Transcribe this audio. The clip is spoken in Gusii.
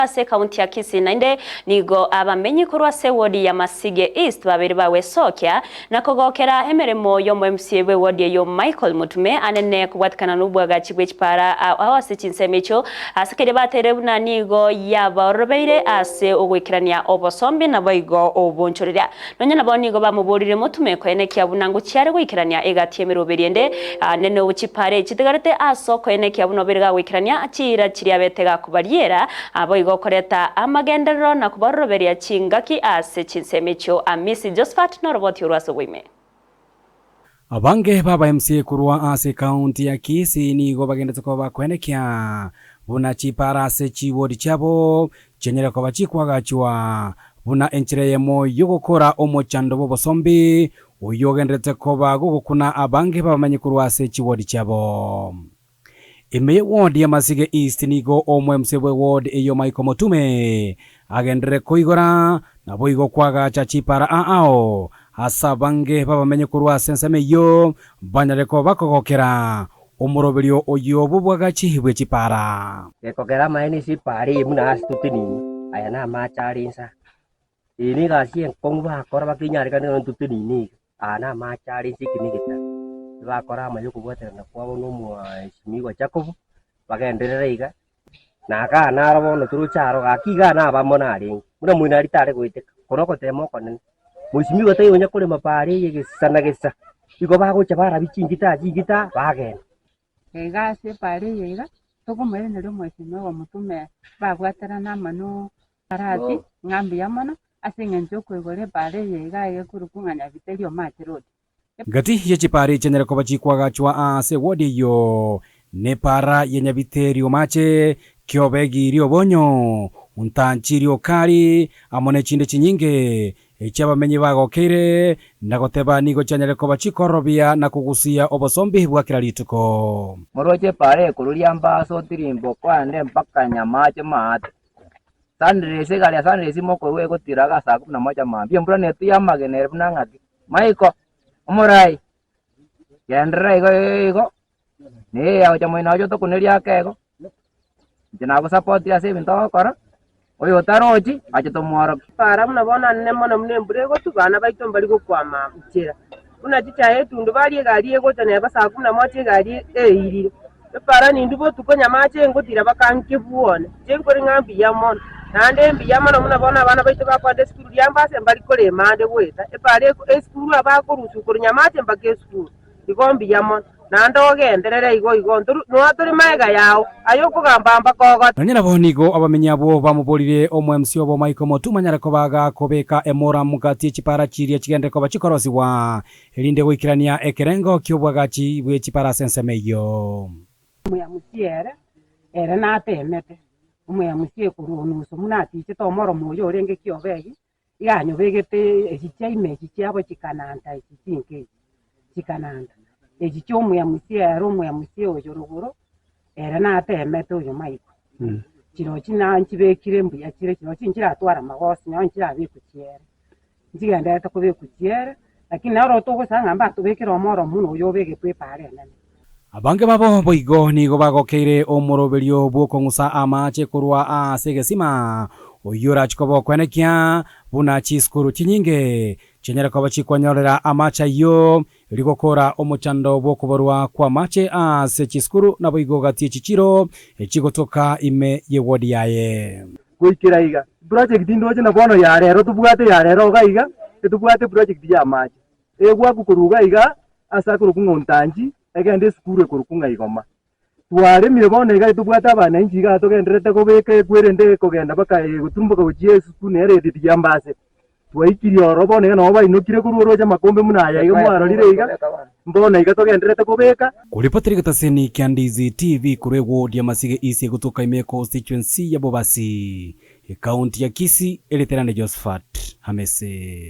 Ase ekaunti ya Kisii naende nigo abamenyi korwa ase ewodi ya Masige East babere bagwesokia na kogokera emeremo y'omo-MCA bw'ewodi eyio Michael Mutume anene kobwatikana nobwagachi bwe chipara ao ase chinsemo echio ase keria bateire buna nigo yabaororobeire ase ogoikerania obosombi naboigo obonchoreria. Nonya nabo nigo bamoborire Mutume koenekia buna ngochiare goikerania egati y'emeroberi ende nene chipara chitigarete ase okoenekia buna obere gagoikerania chiira chiria abete gakobariera, boigo koreta amagenderero na kobaroroberia chingaki ase chinsemo echio. Amisi Josephat noroboti orwo ase oboime. Abange b'aba MCA korwa ase ekaunti ya Kisii nigo bagendete koba bakoenekia buna chipara ase chiwodi chiabo chianyare koba chikwagachwa buna enchera eyemo y'ogokora omochando bw'obosombi oyio ogendererete koba gogokuna abange b'abamenyi korwa ase chiwodi chiabo. Ime ye ward ya Masige East nigo omo-MC bwe ward eyio Michael Motume agenderere koigora naboigo kwagacha chipara aao ase abange b'abamenyi korwa ase ensemo eyio banyare koba bakogokera omoroberio oyio bw'obwagachi bwe chipara. Gekogera amaene ase epaara eye buna ase totenine, aya namache are inse. Eye negasi enkong'u bakora bakenyarekane nonya totenine iga. Aya namache are inse eke negetare, tibakora amaya okobwaterana kwabo nomwesimigwa Jakobo, bagenderere iga, na igaa naro bono toroche aro gaki igaa nabamo narenge, buna moino aria tare goeteka, oko nogotema okonene. Mwesimigwa taiyo onya korema paara eye gesa na gesa, igo bagocha barabia chingita chingita bagenda. Iga ase epaara eye iga, tokomoiraneria omwesimigwa omotume babwaterana amo no Arati, ng'a mbuya mono, ase engencho y'okoigora epaara eye iga egekorokwa ng'a Nyabiteri Omache Road. Gati ye chipaara echianyare koba chikwagachwa ase ewodi eyio nepaara ya Nyabiteri Omache, Kiobegi Riobonyo, Ntanchi Riokari, amo nechinde chinyinge, echi'abamenyi bagokeire, na goteba nigo chianyare koba chikorobia na kogusia obosombi bwa kera rituko. Moroche epaara ekoruria mbaso otirimboka ande mpaka Nyamache maate. Sunrise egari ya Sunrise mokorwa egotira iga saa kumi na moja mambia, embura netu y'amagena ere buna ng'aki. Maiko, omorai, genderera igo igo, na eye gocha moino oche otokunerie ake igo, inche nagosapotire ase ebinto ogokora, oyo otarochi, ache tomworokie. Para buna bono anene mono buna embura egotwa, bana baito mbari gokwama nchera. Buna chichae etundu baria egari egocha neba saa kumi na moja egari eirire. Epara nindwe botuko nyamache engotira bakankebwone. Inche nkore ng'a mbuya mono, naende mbuya mono buna bono abana baito bakoenda esukuru riambe ase mbari korema ande goeta. Epara esukuru abakorusia korwa nyamache mpaka esukuru. Igo mbuya mono, naende ogenderere igo igo, ntoru noa tore magega yao, aye okogamba mpaka ogote. Nonya nabo nigo abamenyi abwo bamoborire omo-MC obo Michael Motuma anyare koba agakobeka emoramu gati ye chipara chiria chigenderere koba chikorosigwa, erinde goikerania ekerengo ki'obwagachi bwe chipara ase ensemo eyio. Omoyamusi ere, ere nateemete, omoyamusi korwa onusu buna atichete omoromo oyo orenge kiobegi, Iga anyobegete echi chia ime echi chiabo chikananta echi chinke echi, chikananta. Echi chia omoyamusi ere omoyamusi oyo rogoro, ere nateemete oyo maiko. Chirochio na nchibekire mbuya chire chirochio nchiratware amagoso nonye nchirabekwe chiere. Nchigendererete kobekwa chiere, lakini naro togosaba ng'a mbatobekere omoro buna oyo obegetwe epaara enene. Abange babo boigo nigo bagokeire omoroberio bw'okong'usa amaache korwa ase egesima, oyio orache koba okwenekia buna chisukuru chinyinge chinyare koba chikonyorera amaache ayio, erio gokora omochando bw'okoborwa kw'amaache ase chisukuru naboigo gati ye chichiro echigotoka ime y'ewodi yaye. Goikera iga, project ndoche na bono ya rero tobwate ya rero iga iga, etobwate project ya amache. Egwakwa korwa iga iga ase akorokwa ng'a Ontanji, egende esukuru ekorokwa ng'a Igoma. Twaremire bono iga tobwate abananchi igaa togendererete kobeka ekwerende ekogenda mpaka egoturumboka gochia esukuru nere etiti ya Mbase. Twaikirie ororo bono iga nabo bainokire korwa oroche amakombe buna aya iga mwarorire iga, mbono iga togendererete kobeka. Koripotera egetaseni kia Ndizi TV korwa eward ya Masige East egotoka ime econstituency ya Bobasi, ecounty ya Kisii, erieta riane Josephat Hamese.